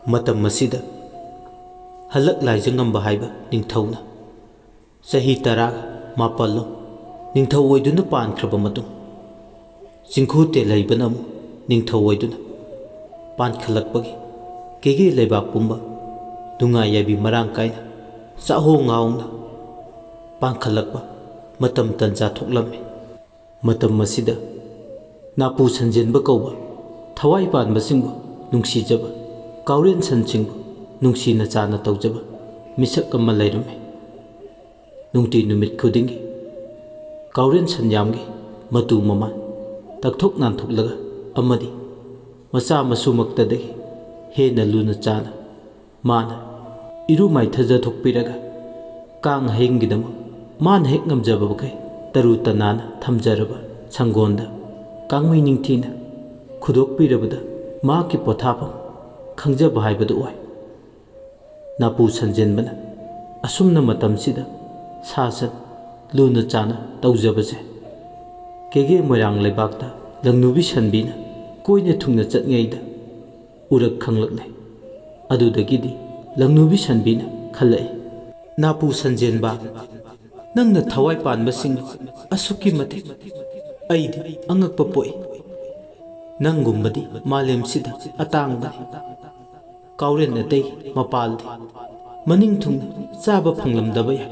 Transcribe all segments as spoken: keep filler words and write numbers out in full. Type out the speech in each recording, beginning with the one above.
ꯃꯇꯝ ꯑꯁꯤꯗ ꯍꯜꯂꯛ ꯂꯥꯏꯖꯉꯝꯕ ꯍꯥꯏꯕ ꯅꯤꯡꯊꯧꯅ ꯆꯍꯤ ꯇꯔꯥ ꯃꯥꯄꯜꯂꯣꯝ ꯅꯤꯡꯊꯧ ꯑꯣꯏꯗꯨꯅ ꯄꯥꯟꯈ꯭ꯔꯕ ꯃꯇꯨꯡ, ꯆꯤꯡꯈꯨ ꯇꯦꯜꯍꯩꯕꯅ ꯑꯃꯨꯛ ꯅꯤꯡꯊꯧ ꯑꯣꯏꯗꯨꯅ ꯄꯥꯟꯈꯠꯂꯛꯄꯒꯤ ꯀꯦꯒꯦ ꯂꯩꯕꯥꯛ ꯄꯨꯝꯕ ꯅꯨꯡꯉꯥꯏ ꯌꯥꯏꯕꯤ ꯃꯔꯥꯡ ꯀꯥꯏꯅ ꯆꯥꯛꯍꯣꯡ ꯉꯥꯍꯣꯡꯅ ꯄꯥꯟꯈꯠꯂꯛꯄ ꯃꯇꯝ ꯇꯟꯖꯥ ꯊꯣꯛꯂꯝꯃꯤ꯫ ꯃꯇꯝ ꯑꯁꯤꯗ ꯅꯥꯄꯨ ꯁꯟꯖꯦꯟꯕ ꯀꯧꯕ ꯊꯋꯥꯏ ꯄꯥꯟꯕꯁꯤꯡꯕꯨ ꯅꯨꯡꯁꯤꯖꯕ ꯀꯥꯎꯔꯦꯟ ꯁꯟꯁꯤꯡꯕꯨ ꯅꯨꯡꯁꯤꯅ ꯆꯥꯅ ꯇꯧꯖꯕ ꯃꯤꯁꯛ ꯑꯃ ꯂꯩꯔꯝꯃꯤ꯫ ꯅꯨꯡꯇꯤ ꯅꯨꯃꯤꯠ ꯈꯨꯗꯤꯡꯒꯤ ꯀꯥꯎꯔꯦꯟ ꯁꯟꯌꯥꯝꯒꯤ ꯃꯇꯨ ꯃꯃꯥꯟ ꯇꯛꯊꯣꯛ ꯅꯥꯟꯊꯣꯛꯂꯒ ꯑꯃꯗꯤ ꯃꯆꯥ ꯃꯁꯨꯃꯛꯇꯗꯒꯤ ꯍꯦꯟꯅ ꯂꯨꯅ ꯆꯥꯅ ꯃꯥꯅ ꯏꯔꯨ ꯃꯥꯏꯊꯖ ꯊꯣꯛꯄꯤꯔꯒ ꯀꯥꯡ ꯍꯌꯤꯡꯒꯤꯗꯃꯛ ꯃꯥꯅ ꯍꯦꯛ ꯉꯝꯖꯕ ꯃꯈꯩ ꯇꯔꯨ ꯇꯅꯥꯟꯅ ꯊꯝꯖꯔꯕ ꯁꯪꯒꯣꯟꯗ ꯀꯥꯡꯃꯩ ꯅꯤꯡꯊꯤꯅ ꯈꯨꯗꯣꯛꯄꯤꯔꯕꯗ ꯃꯍꯥꯛꯀꯤ ꯄꯣꯊꯥꯐꯝ ꯈꯪꯖꯕ ꯍꯥꯏꯕꯗꯨ ꯑꯣꯏ꯫ ꯅꯥꯄꯨ ꯁꯟꯖꯦꯟꯕꯅ ꯑꯁꯨꯝꯅ ꯃꯇꯝꯁꯤꯗ ꯁꯥ ꯁꯟ ꯂꯨꯅ ꯆꯥꯅ ꯇꯧꯖꯕꯁꯦ ꯀꯦꯒꯦ ꯃꯣꯏꯔꯥꯡ ꯂꯩꯕꯥꯛꯇ ꯂꯪꯅꯨꯕꯤ ꯁꯟꯕꯤꯅ ꯀꯣꯏꯅ ꯊꯨꯡꯅ ꯆꯠꯉꯩꯗ ꯎꯔꯛ ꯈꯪꯂꯛꯂꯦ꯫ ꯑꯗꯨꯗꯒꯤꯗꯤ ꯂꯪꯅꯨꯕꯤ ꯁꯟꯕꯤꯅ ꯈꯜꯂꯛꯏ, "ꯅꯥꯄꯨ ꯁꯟꯖꯦꯟꯕ, ꯅꯪꯅ ꯊꯋꯥꯏ ꯄꯥꯟꯕꯁꯤꯡ ꯑꯁꯨꯛꯀꯤ ꯃꯇꯤꯛ ꯑꯩꯗꯤ ꯑꯉꯛꯄ ꯄꯣꯛꯏ꯫ ꯅꯪꯒꯨꯝꯕꯗꯤ ꯃꯥꯂꯦꯝꯁꯤꯗ ꯑꯇꯥꯡꯕꯅꯤ꯫ ꯀꯥꯎꯔꯦꯟ ꯑꯇꯩ ꯃꯄꯥꯜꯗꯤ ꯃꯅꯤꯡ ꯊꯨꯡꯅ ꯆꯥꯕ ꯐꯪꯂꯝꯗꯕ ꯌꯥꯏ꯫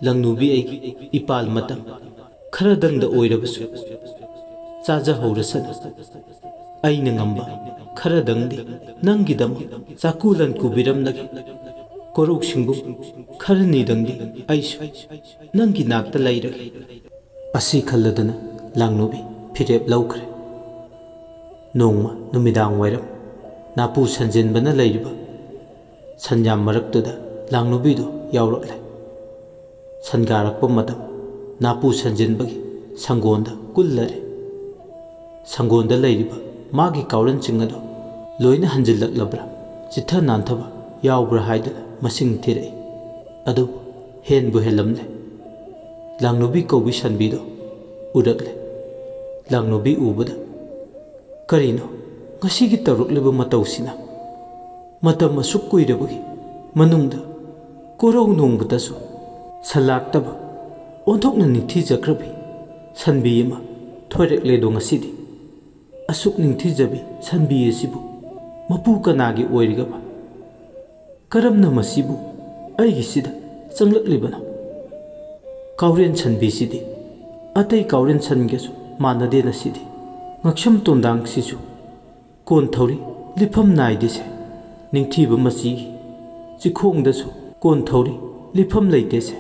ꯂꯪꯅꯨꯕꯤ ꯑꯩꯒꯤ ꯏꯄꯥꯜ ꯃꯇꯝ ꯈꯔꯗꯪꯗ ꯑꯣꯏꯔꯕꯁꯨ ꯆꯥꯖꯍꯧꯔꯁꯅꯨ꯫ ꯑꯩꯅ ꯉꯝꯕ ꯈꯔꯗꯪꯗꯤ ꯅꯪꯒꯤꯗꯃꯛ ꯆꯥꯛꯀꯨ ꯂꯟ ꯀꯨꯕꯤꯔꯝꯂꯒꯦ꯫ ꯀꯣꯔꯧꯁꯤꯡꯕꯨ ꯈꯔꯅꯤꯗꯪꯗꯤ ꯑꯩꯁꯨ ꯅꯪꯒꯤ ꯅꯥꯛꯇ ꯂꯩꯔꯒꯦ꯫" ꯑꯁꯤ ꯈꯜꯂꯗꯨꯅ ꯂꯥꯡꯅꯨꯕꯤ ꯐꯤꯔꯦꯞ ꯂꯧꯈ꯭ꯔꯦ꯫ ꯅꯣꯡꯃ ꯅꯨꯃꯤꯗꯥꯡ ꯋꯥꯏꯔꯝ ꯅꯥꯄꯨ ꯁꯟꯖꯤꯟꯕꯅ ꯂꯩꯔꯤꯕ ꯁꯟꯌꯥꯝ ꯃꯔꯛꯇꯨꯗ ꯂꯥꯡꯅꯨꯕꯤꯗꯨ ꯌꯥꯎꯔꯛꯂꯦ꯫ ꯁꯟꯒꯥꯔꯛꯄ ꯃꯇꯝ ꯅꯥꯄꯨ ꯁꯟꯖꯤꯟꯕꯒꯤ ꯁꯪꯒꯣꯟꯗ ꯀꯨꯜꯂꯔꯦ꯫ ꯁꯪꯒꯣꯟꯗ ꯂꯩꯔꯤꯕ ꯃꯥꯒꯤ ꯀꯥꯎꯔꯦꯟꯁꯤꯡ ꯑꯗꯨ ꯂꯣꯏꯅ ꯍꯟꯖꯤꯜꯂꯛꯂꯕ꯭ꯔꯥ, ꯆꯤꯠꯊ ꯅꯥꯟꯊꯕ ꯌꯥꯎꯕ꯭ꯔꯥ ꯍꯥꯏꯗꯨꯅ ꯃꯁꯤꯡ ꯊꯤꯔꯛꯏ꯫ ꯑꯗꯨꯕꯨ ꯍꯦꯟꯕꯨ ꯍꯦꯜꯂꯝꯂꯦ꯫ ꯂꯥꯡꯅꯨꯕꯤ ꯀꯧꯕꯤ ꯁꯟꯕꯤꯗꯣ ꯎꯔꯛꯂꯦ꯫ ꯂꯥꯡꯅꯨꯕꯤ ꯎꯕꯗ, "ꯀꯔꯤꯅꯣ ꯉꯁꯤꯒꯤ ꯇꯧꯔꯛꯂꯤꯕ ꯃꯇꯧꯁꯤꯅ?" ꯃꯇꯝ ꯑꯁꯨꯛ ꯀꯨꯏꯔꯕꯒꯤ ꯃꯅꯨꯡꯗ ꯀꯣꯔꯧ ꯅꯣꯡꯕꯗꯁꯨ ꯁꯟ ꯂꯥꯛꯇꯕ ꯑꯣꯟꯊꯣꯛꯅ ꯅꯤꯡꯊꯤꯖꯈ꯭ꯔꯕꯤ ꯁꯟꯕꯤ ꯑꯃ ꯊꯣꯏꯔꯛꯂꯦꯗꯣ ꯉꯁꯤꯗꯤ꯫ ꯑꯁꯨꯛ ꯅꯤꯡꯊꯤꯖꯕꯤ ꯁꯟꯕꯤ ꯑꯁꯤꯕꯨ ꯃꯄꯨ ꯀꯅꯥꯒꯤ ꯑꯣꯏꯔꯤꯒꯕ? ꯀꯔꯝꯅ ꯃꯁꯤꯕꯨ ꯑꯩꯒꯤꯁꯤꯗ ꯆꯪꯂꯛꯂꯤꯕꯅꯣ? ꯀꯥꯎꯔꯦꯟ ꯁꯟꯕꯤꯁꯤꯗꯤ ꯑꯇꯩ ꯀꯥꯎꯔꯦꯟ ꯁꯟꯒꯁꯨ ꯃꯥꯟꯅꯗꯦꯅ ꯁꯤꯗꯤ꯫ ꯉꯛꯁꯝ ꯇꯣꯟꯗꯥꯡꯁꯤꯁꯨ ꯀꯣꯟ ꯊꯧꯔꯤ ꯂꯤꯐꯝ ꯅꯥꯏꯗꯦꯁꯦ꯫ ꯅꯤꯡꯊꯤꯕ ꯃꯆꯤꯒꯤ ꯆꯤꯈꯣꯡꯗꯁꯨ ꯀꯣꯟ ꯊꯧꯔꯤ ꯂꯤꯐꯝ ꯂꯩꯇꯦꯁꯦ꯫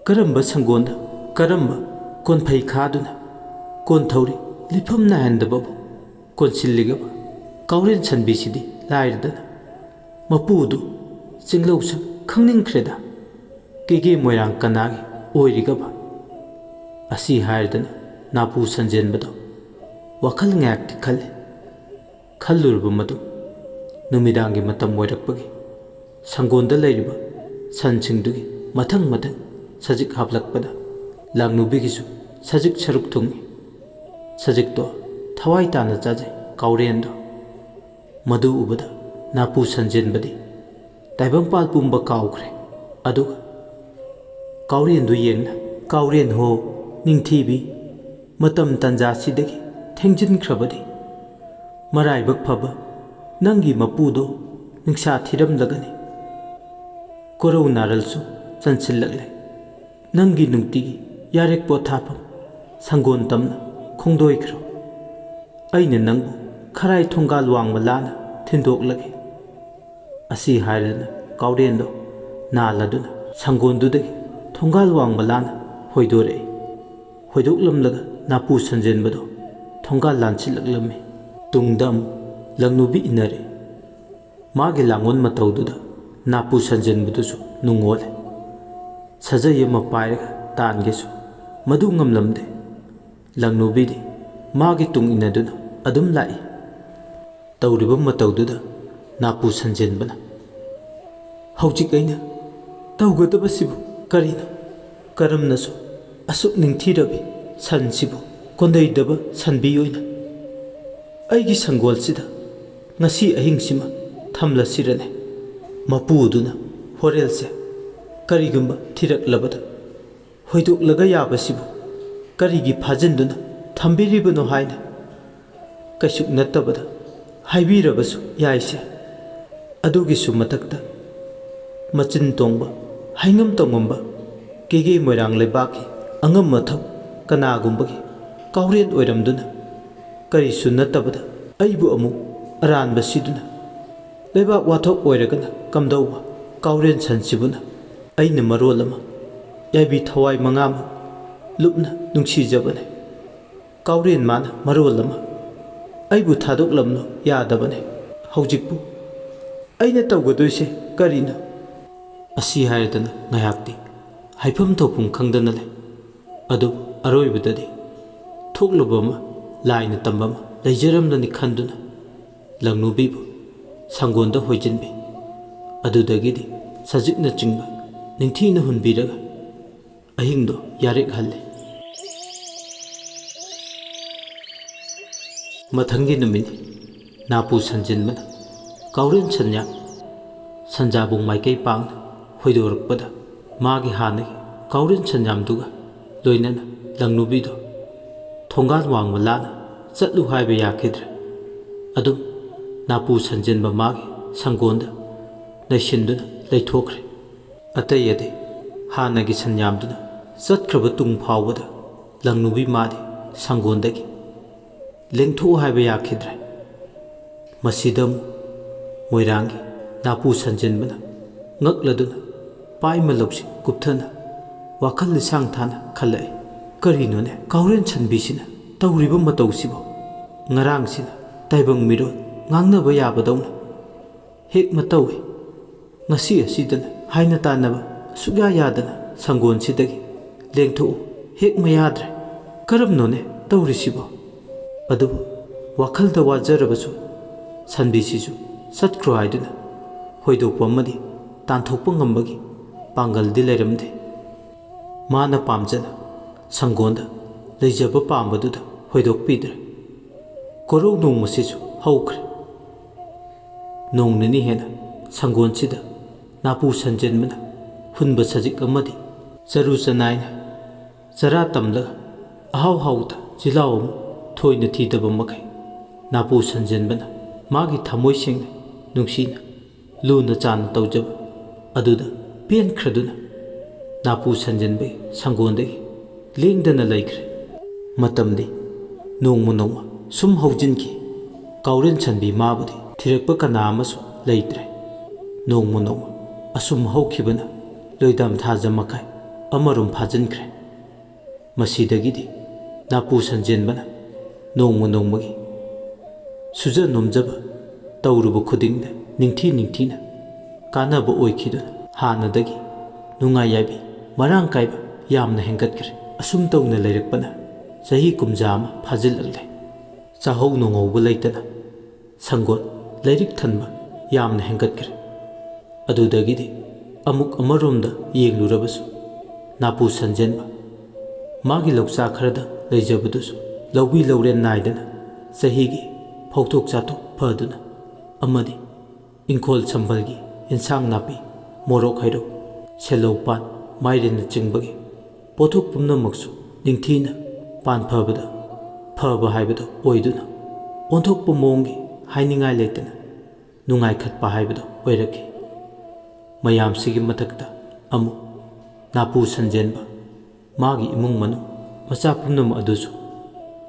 ꯀꯔꯝꯕ ꯁꯪꯒꯣꯟꯗ ꯀꯔꯝꯕ ꯀꯣꯟꯐꯩ ꯈꯥꯗꯨꯅ ꯀꯣꯟ ꯊꯧꯔꯤ ꯂꯤꯐꯝ ꯅꯥꯏꯍꯟꯗꯕꯕꯨ ꯀꯣꯟꯁꯤꯜꯂꯤꯒꯕ? ꯀꯥꯎꯔꯦꯟ ꯁꯟꯕꯤꯁꯤꯗꯤ ꯂꯥꯏꯔꯗꯅ ꯃꯄꯨꯗꯨ ꯆꯤꯡꯂꯧꯁꯨ ꯈꯪꯅꯤꯡꯈ꯭ꯔꯦꯗ꯫ ꯀꯦꯒꯦ ꯃꯣꯏꯔꯥꯡ ꯀꯅꯥꯒꯤ ꯑꯣꯏꯔꯤꯒꯕ? ꯑꯁꯤ ꯍꯥꯏꯔꯗꯅ ꯅꯥꯄꯨ ꯁꯟꯖꯦꯟꯕꯗꯣ ꯋꯥꯈꯜ ꯉꯥꯏꯍꯥꯛꯇꯤ ꯈꯜꯂꯤ꯫ ꯈꯜꯂꯨꯔꯕ ꯃꯇꯨꯡ ꯅꯨꯃꯤꯗꯥꯡꯒꯤ ꯃꯇꯝ ꯑꯣꯏꯔꯛꯄꯒꯤ ꯁꯪꯒꯣꯟꯗ ꯂꯩꯔꯤꯕ ꯁꯟꯁꯤꯡꯗꯨꯒꯤ ꯃꯊꯪ ꯃꯊꯪ ꯁꯖꯤꯛ ꯍꯥꯞꯂꯛꯄꯗ ꯂꯥꯡꯅꯨꯕꯤꯒꯤꯁꯨ ꯁꯖꯤꯛ ꯁꯔꯨꯛ ꯊꯨꯡꯏ꯫ ꯁꯖꯤꯛꯇꯣ ꯊꯋꯥꯏ ꯇꯥꯅ ꯆꯥꯖꯩ ꯀꯥꯎꯔꯦꯟꯗꯣ꯫ ꯃꯗꯨ ꯎꯕꯗ ꯅꯥꯄꯨ ꯁꯟꯖꯦꯟꯕꯗꯤ ꯇꯥꯏꯕꯪꯄꯥꯜ ꯄꯨꯝꯕ ꯀꯥꯎꯈ꯭ꯔꯦ꯫ ꯑꯗꯨꯒ ꯀꯥꯎꯔꯦꯟꯗꯨ ꯌꯦꯡꯅ, "ꯀꯥꯎꯔꯦꯟ ꯍꯣ, ꯅꯤꯡꯊꯤꯕꯤ, ꯃꯇꯝ ꯇꯥꯟꯖꯥꯁꯤꯗꯒꯤ ꯊꯦꯡꯖꯤꯟꯈ꯭ꯔꯕꯗꯤ ꯃꯔꯥꯏꯕꯛ ꯐꯕ ꯅꯪꯒꯤ ꯃꯄꯨꯗꯣ ꯅꯤꯡꯁꯥ ꯊꯤꯔꯝꯂꯒꯅꯤ꯫ ꯀꯣꯔꯧ ꯅꯥꯔꯜꯁꯨ ꯆꯟꯁꯤꯜꯂꯛꯂꯦ꯫ ꯅꯪꯒꯤ ꯅꯨꯡꯇꯤꯒꯤ ꯌꯥꯔꯦꯛ ꯄꯣꯊꯥꯐꯝ ꯁꯪꯒꯣꯟ ꯇꯝꯅ ꯈꯣꯡꯗꯣꯏꯈ꯭ꯔꯣ꯫ ꯑꯩꯅ ꯅꯪꯕꯨ ꯈꯔꯥꯏ ꯊꯣꯡꯒꯥꯜ ꯋꯥꯡꯃ ꯂꯥꯟꯅ ꯊꯤꯟꯗꯣꯛꯂꯒꯦ"꯫ ꯑꯁꯤ ꯍꯥꯏꯔꯗꯨꯅ ꯀꯥꯎꯔꯦꯟꯗꯣ ꯅꯥꯜꯂꯗꯨꯅ ꯁꯪꯒꯣꯟꯗꯨꯗꯒꯤ ꯊꯣꯡꯒꯥꯜ ꯋꯥꯡꯃ ꯂꯥꯟꯅ ꯍꯣꯏꯗꯣꯔꯛꯏ꯫ ꯍꯣꯏꯗꯣꯛꯂꯝꯂꯒ ꯅꯥꯄꯨ ꯁꯟꯖꯦꯟꯕꯗꯣ ꯊꯣꯡꯒꯥꯜ ꯂꯥꯟꯁꯤꯜꯂꯛꯂꯝꯃꯤ꯫ ꯇꯨꯡꯗ ꯑꯃꯨꯛ ꯂꯪꯅꯨꯕꯤ ꯏꯟꯅꯔꯛꯏ꯫ ꯃꯥꯒꯤ ꯂꯥꯡꯑꯣꯟ ꯃꯇꯧꯗꯨꯗ ꯅꯥꯄꯨ ꯁꯟꯖꯦꯟꯕꯗꯨꯁꯨ ꯅꯨꯡꯉꯣꯜꯂꯦ꯫ ꯁꯥꯖꯩ ꯑꯃ ꯄꯥꯏꯔꯒ ꯇꯥꯟꯒꯦꯁꯨ ꯃꯗꯨ ꯉꯝꯂꯝꯗꯦ꯫ ꯂꯪꯅꯨꯕꯤꯗꯤ ꯃꯥꯒꯤ ꯇꯨꯡ ꯏꯟꯅꯗꯨꯅ ꯑꯗꯨꯝ ꯂꯥꯛꯏ꯫ ꯇꯧꯔꯤꯕ ꯃꯇꯧꯗꯨꯗ ꯅꯥꯄꯨ ꯁꯟꯖꯦꯟꯕꯅ, "ꯍꯧꯖꯤꯛ ꯑꯩꯅ ꯇꯧꯒꯗꯕꯁꯤꯕꯨ ꯀꯔꯤꯅꯣ? ꯀꯔꯝꯅꯁꯨ ꯑꯁꯨꯛ ꯅꯤꯡꯊꯤꯔꯕꯤ ꯁꯟꯁꯤꯕꯨ ꯀꯣꯟꯗꯩꯗꯕ ꯁꯟꯕꯤ ꯑꯣꯏꯅ ꯑꯩꯒꯤ ꯁꯪꯒꯣꯜꯁꯤꯗ ꯉꯁꯤ ꯑꯍꯤꯡꯁꯤꯃ ꯊꯝꯂꯁꯤꯔꯅꯦ꯫ ꯃꯄꯨ ꯑꯗꯨꯅ ꯍꯣꯔꯦꯜꯁꯦ ꯀꯔꯤꯒꯨꯝꯕ ꯊꯤꯔꯛꯂꯕꯗ ꯍꯣꯏꯗꯣꯛꯂꯒ ꯌꯥꯕꯁꯤꯕꯨ ꯀꯔꯤꯒꯤ ꯐꯥꯖꯤꯟꯗꯨꯅ ꯊꯝꯕꯤꯔꯤꯕꯅꯣ ꯍꯥꯏꯅ ꯀꯩꯁꯨ ꯅꯠꯇꯕꯗ ꯍꯥꯏꯕꯤꯔꯕꯁꯨ ꯌꯥꯏꯁꯦ꯫ ꯑꯗꯨꯒꯤꯁꯨ ꯃꯊꯛꯇ ꯃꯆꯤꯟ ꯇꯣꯡꯕ, ꯍꯩꯉꯝ ꯇꯣꯡꯉꯝꯕ ꯀꯦꯒꯦ ꯃꯣꯏꯔꯥꯡ ꯂꯩꯕꯥꯛꯀꯤ ꯑꯉꯝ ꯑꯊꯧ ꯀꯅꯥꯒꯨꯝꯕꯒꯤ ꯀꯥꯎꯔꯦꯟ ꯑꯣꯏꯔꯝꯗꯨꯅ ꯀꯔꯤꯁꯨ ꯅꯠꯇꯕꯗ ꯑꯩꯕꯨ ꯑꯃꯨꯛ ꯑꯔꯥꯟꯕ ꯁꯤꯗꯨꯅ ꯂꯩꯕꯥꯛ ꯋꯥꯊꯣꯛ ꯑꯣꯏꯔꯒꯅ ꯀꯝꯗꯧꯕ ꯀꯥꯎꯔꯦꯟ ꯁꯟꯁꯤꯕꯨꯅ ꯑꯩꯅ ꯃꯔꯣꯜ ꯑꯃ ꯌꯥꯏꯕꯤ ꯊꯋꯥꯏ ꯃꯉꯥꯃꯛ ꯂꯨꯞꯅ ꯅꯨꯡꯁꯤꯖꯕꯅꯦ꯫ ꯀꯥꯎꯔꯦꯟ ꯃꯥꯅ ꯃꯔꯣꯜ ꯑꯃ ꯑꯩꯕꯨ ꯊꯥꯗꯣꯛꯂꯝꯂꯨ ꯌꯥꯗꯕꯅꯦ꯫ ꯍꯧꯖꯤꯛꯄꯨ ꯑꯩꯅ ꯇꯧꯒꯗꯣꯏꯁꯦ ꯀꯔꯤꯅꯣ? ꯑꯁꯤ ꯍꯥꯏꯔꯗꯅ ꯉꯥꯏꯍꯥꯛꯇꯤ ꯍꯥꯏꯐꯝ ꯇꯧꯐꯝ ꯈꯪꯗꯅ ꯂꯩ꯫ ꯑꯗꯨꯕꯨ ꯑꯔꯣꯏꯕꯗꯗꯤ ꯊꯣꯛꯂꯨꯕ ꯑꯃ ꯂꯥꯏꯅ ꯇꯝꯕ ꯑꯃ ꯂꯩꯖꯔꯝꯂꯅꯤ ꯈꯟꯗꯨꯅ ꯂꯪꯅꯨꯕꯤꯕꯨ ꯁꯪꯒꯣꯟꯗ ꯍꯣꯏꯖꯤꯟꯕꯤ꯫ ꯑꯗꯨꯗꯒꯤꯗꯤ ꯁꯖꯤꯛꯅꯆꯤꯡꯕ ꯅꯤꯡꯊꯤꯅ ꯍꯨꯟꯕꯤꯔꯒ ꯑꯍꯤꯡꯗꯣ ꯌꯥꯔꯦꯛꯍꯜꯂꯦ꯫ ꯃꯊꯪꯒꯤ ꯅꯨꯃꯤꯠ ꯅꯥꯄꯨ ꯁꯟꯖꯤꯟꯕꯅ ꯀꯥꯎꯔꯦꯟ ꯁꯟꯌꯥꯝ ꯁꯟꯖꯥꯕꯨꯡ ꯃꯥꯏꯀꯩ ꯄꯥꯡꯅ ꯍꯣꯏꯗꯣꯔꯛꯄꯗ ꯃꯥꯒꯤ ꯍꯥꯟꯅꯒꯤ ꯀꯥꯎꯔꯦꯟ ꯁꯟꯌꯥꯝꯗꯨꯒ ꯂꯣꯏꯅꯅ ꯂꯪꯅꯨꯕꯤꯗꯣ ꯊꯣꯡꯒꯥꯜ ꯋꯥꯡꯃ ꯂꯥꯟꯅ ꯆꯠꯂꯨ ꯍꯥꯏꯕ ꯌꯥꯈꯤꯗ꯭ꯔꯦ꯫ ꯑꯗꯨꯝ ꯅꯥꯄꯨ ꯁꯟꯖꯤꯟꯕ ꯃꯥꯒꯤ ꯁꯪꯒꯣꯟꯗ ꯅꯩꯁꯤꯟꯗꯨꯅ ꯂꯩꯊꯣꯛꯈ꯭ꯔꯦ꯫ ꯑꯇꯩ ꯑꯇꯩ ꯍꯥꯟꯅꯒꯤ ꯁꯟꯌꯥꯝꯗꯨꯅ ꯆꯠꯈ꯭ꯔꯕ ꯇꯨꯡ ꯐꯥꯎꯕꯗ ꯂꯪꯅꯨꯕꯤ ꯃꯥꯗꯤ ꯁꯪꯒꯣꯟꯗꯒꯤ ꯂꯦꯡꯊꯣꯛꯎ ꯍꯥꯏꯕ ꯌꯥꯈꯤꯗ꯭ꯔꯦ꯫ ꯃꯁꯤꯗ ꯑꯃꯨꯛ ꯃꯣꯏꯔꯥꯡꯒꯤ ꯅꯥꯄꯨ ꯁꯟꯖꯤꯟꯕꯅ ꯉꯛꯂꯗꯨꯅ ꯄꯥꯏꯃ ꯂꯧꯁꯤ ꯀꯨꯞꯊꯅ ꯋꯥꯈꯜ ꯂꯤꯁꯥꯡ ꯊꯥꯅ ꯈꯜꯂꯛꯏ꯫ ꯀꯔꯤꯅꯣꯅꯦ ꯀꯥꯎꯔꯦꯟ ꯁꯟꯕꯤꯁꯤꯅ ꯇꯧꯔꯤꯕ ꯃꯇꯧꯁꯤꯕꯣ? ꯉꯔꯥꯡꯁꯤꯅ ꯇꯥꯏꯕꯪ ꯃꯤꯔꯣꯜ ꯉꯥꯡꯅꯕ ꯌꯥꯕꯗꯧꯅ ꯍꯦꯛ ꯃꯇꯧꯏ꯫ ꯉꯁꯤ ꯑꯁꯤꯗꯅ ꯍꯥꯏꯅ ꯇꯥꯟꯅꯕ ꯁꯨꯛꯌꯥ ꯌꯥꯗꯅ ꯁꯪꯒꯣꯟꯁꯤꯗꯒꯤ ꯂꯦꯡꯊꯣꯛꯎ ꯍꯦꯛ ꯃꯌꯥꯗ꯭ꯔꯦ꯫ ꯀꯔꯝꯅꯣꯅꯦ ꯇꯧꯔꯤꯁꯤꯕꯣ? ꯑꯗꯨꯕꯨ ꯋꯥꯈꯜꯗ ꯋꯥꯖꯔꯕꯁꯨ ꯁꯟꯕꯤꯁꯤꯁꯨ ꯆꯠꯈ꯭ꯔꯣ ꯍꯥꯏꯗꯨꯅ ꯍꯣꯏꯗꯣꯛꯄ ꯑꯃꯗꯤ ꯇꯥꯟꯊꯣꯛꯄ ꯉꯝꯕꯒꯤ ꯄꯥꯡꯒꯜꯗꯤ ꯂꯩꯔꯝꯗꯦ꯫ ꯃꯥꯅ ꯄꯥꯝꯖꯅ ꯁꯪꯒꯣꯟꯗ ꯂꯩꯖꯕ ꯄꯥꯝꯕꯗꯨꯗ ꯍꯣꯏꯗꯣꯛꯄꯤꯗ꯭ꯔꯦ꯫ ꯀꯣꯔꯧ ꯅꯣꯡꯃꯁꯤꯁꯨ ꯍꯧꯈ꯭ꯔꯦ꯫ ꯅꯣꯡ ꯅꯤꯅꯤ ꯍꯦꯟꯅ ꯁꯪꯒꯣꯟꯁꯤꯗ ꯅꯥꯄꯨ ꯁꯟꯖꯦꯟꯕꯅ ꯍꯨꯟꯕ ꯁꯖꯤꯛ ꯑꯃꯗꯤ ꯆꯔꯨ ꯆꯅꯥꯏꯅ ꯆꯔꯥ ꯇꯝꯂꯒ ꯑꯍꯥꯎ ꯍꯥꯎꯕꯗ ꯆꯤꯜꯍꯥꯎ ꯑꯃ ꯊꯣꯏꯅ ꯊꯤꯗꯕ ꯃꯈꯩ ꯅꯥꯄꯨ ꯁꯟꯖꯦꯟꯕꯅ ꯃꯥꯒꯤ ꯊꯃꯣꯏ ꯁꯦꯡꯅ ꯅꯨꯡꯁꯤꯅ ꯂꯨꯅ ꯆꯥꯟꯅ ꯇꯧꯖꯕ ꯑꯗꯨꯗ ꯄꯦꯟꯈ꯭ꯔꯗꯨꯅ ꯅꯥꯄꯨ ꯁꯟꯖꯦꯟꯕꯒꯤ ꯁꯪꯒꯣꯟꯗꯒꯤ ꯂꯦꯡꯗꯅ ꯂꯩꯈ꯭ꯔꯦ꯫ ꯃꯇꯝꯗꯤ ꯅꯣꯡꯃ ꯅꯣꯡꯃ ꯁꯨꯝ ꯍꯧꯖꯤꯟꯈꯤ꯫ ꯀꯥꯎꯔꯦꯟ ꯁꯟꯕꯤ ꯃꯥꯕꯨꯗꯤ ꯊꯤꯔꯛꯄ ꯀꯅꯥ ꯑꯃꯁꯨ ꯂꯩꯇ꯭ꯔꯦ꯫ ꯅꯣꯡꯃ ꯅꯣꯡꯃ ꯑꯁꯨꯝ ꯍꯧꯈꯤꯕꯅ ꯂꯣꯏꯗꯥꯝ ꯊꯥꯖ ꯃꯈꯥꯏ ꯑꯃꯔꯣꯝ ꯐꯥꯖꯤꯟꯈ꯭ꯔꯦ꯫ ꯃꯁꯤꯗꯒꯤꯗꯤ ꯅꯥꯄꯨ ꯁꯟꯖꯦꯟꯕꯅ ꯅꯣꯡꯃ ꯅꯣꯡꯃꯒꯤ ꯁꯨꯖ ꯅꯣꯝꯖꯕ ꯇꯧꯔꯨꯕ ꯈꯨꯗꯤꯡꯗ ꯅꯤꯡꯊꯤ ꯅꯤꯡꯊꯤꯅ ꯀꯥꯟꯅꯕ ꯑꯣꯏꯈꯤꯗꯨꯅ ꯍꯥꯟꯅꯗꯒꯤ ꯅꯨꯡꯉꯥꯏ ꯌꯥꯏꯕꯤ ꯃꯔꯥꯡ ꯀꯥꯏꯕ ꯌꯥꯝꯅ ꯍꯦꯟꯒꯠꯈ꯭ꯔꯦ꯫ ꯑꯁꯨꯝ ꯇꯧꯅ ꯂꯩꯔꯛꯄꯅ ꯆꯍꯤ ꯀꯨꯝꯖꯥ ꯑꯃ ꯐꯥꯖꯤꯜꯂꯛꯂꯦ꯫ ꯆꯥꯍꯧ ꯅꯣꯡꯍꯧꯕ ꯂꯩꯇꯅ ꯁꯪꯒꯣꯟ ꯂꯥꯏꯔꯤꯛ ꯊꯟꯕ ꯌꯥꯝꯅ ꯍꯦꯟꯒꯠꯈ꯭ꯔꯦ꯫ ꯑꯗꯨꯗꯒꯤꯗꯤ ꯑꯃꯨꯛ ꯑꯃꯔꯣꯝꯗ ꯌꯦꯡꯂꯨꯔꯕꯁꯨ ꯅꯥꯄꯨ ꯁꯟꯖꯦꯟꯕ ꯃꯥꯒꯤ ꯂꯧꯆꯥ ꯈꯔꯗ ꯂꯩꯖꯕꯗꯨꯁꯨ ꯂꯧꯕꯤ ꯂꯧꯔꯦꯟ ꯅꯥꯏꯗꯅ ꯆꯍꯤꯒꯤ ꯐꯧꯊꯣꯛ ꯆꯥꯊꯣꯛ ꯐꯗꯨꯅ ꯑꯃꯗꯤ ꯏꯪꯈꯣꯜ ꯁꯝꯕꯜꯒꯤ ꯏꯟꯁꯥꯡ ꯅꯥꯄꯤ, ꯃꯣꯔꯣꯛ ꯍꯩꯔꯣꯛ, ꯁꯦꯜꯂꯧ ꯄꯥꯟ, ꯃꯥꯏꯔꯦꯟꯅꯆꯤꯡꯕꯒꯤ ꯄꯣꯠꯊꯣꯛ ꯄꯨꯝꯅꯃꯛꯁꯨ ꯅꯤꯡꯊꯤꯅ ꯄꯥꯟ ꯐꯕꯗ ꯐꯕ ꯍꯥꯏꯕꯗꯨ ꯑꯣꯏꯗꯨꯅ ꯑꯣꯟꯊꯣꯛꯄ ꯃꯑꯣꯡꯒꯤ ꯍꯥꯏꯅꯤꯡꯉꯥꯏ ꯂꯩꯇꯅ ꯅꯨꯡꯉꯥꯏꯈꯠꯄ ꯍꯥꯏꯕꯗꯨ ꯑꯣꯏꯔꯛꯈꯤ꯫ ꯃꯌꯥꯝꯁꯤꯒꯤ ꯃꯊꯛꯇ ꯑꯃꯨꯛ ꯅꯥꯄꯨ ꯁꯟꯖꯦꯟꯕ ꯃꯥꯒꯤ ꯏꯃꯨꯡ ꯃꯅꯨꯡ ꯃꯆꯥ ꯄꯨꯝꯅꯃꯛ ꯑꯗꯨꯁꯨ